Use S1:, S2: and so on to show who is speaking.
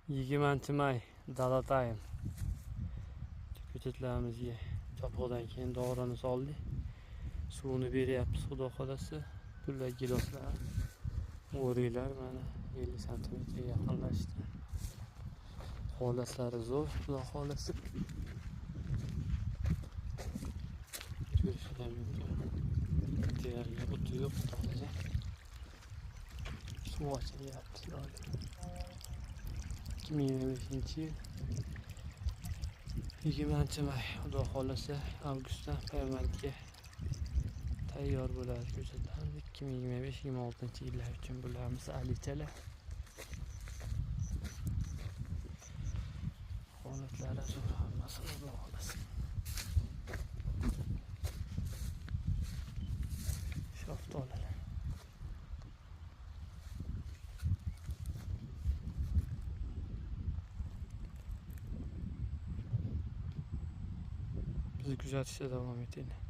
S1: 20 may Dala Time. Ko'chatlarimizga chopqoqdan keyin dorini soldik. Suvini beryapmiz, xudo xolasa. Bular giloslar. O'riklar mana 50 santimetrga yaqinlashdi. Holatlari zo'r, xudo xolasa. Ko'rishlar mumkin. Deyarli o'ti yo'q, xudo xolasa. Suv ochilyapti. 2025 yil 20 may, xudo xolasa, avgustdan payvandga tayyor bo'ladi ko'chatlarimiz. 2025-26 yillar uchun bularimiz alichalar. Holatlari zo'r hammasi, xudo xolasa. Shaftolilar. Bizni kuzatishda davom etinglar.